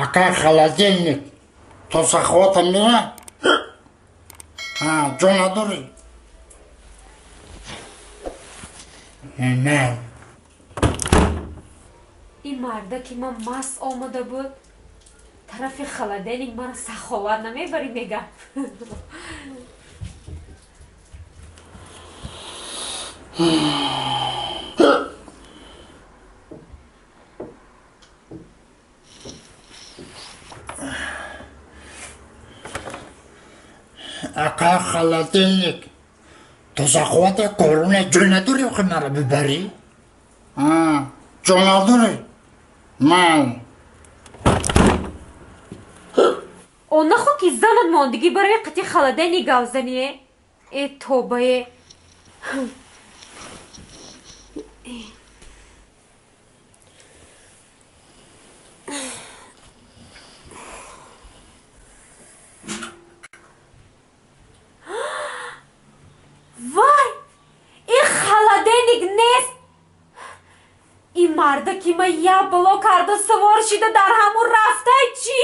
Ака холодильник то саховата мера? Ҷо надорӣ? Не. Ин марда ки ман маст омада буд, тарафи холодильник мара саховат намебарӣ, мегам. Ака холодильник то саховата коруна ҷо надорӣ, охи мара бибарӣ? Ҷо надорӣ? Ман. О, нахо ки занат мондагӣ барои қити холодильник гавзание? Э, тобае! Вай, ин холодильник нест, ин марда ки ма як бало карда савор шида дар ҳамун рафтай чӣ?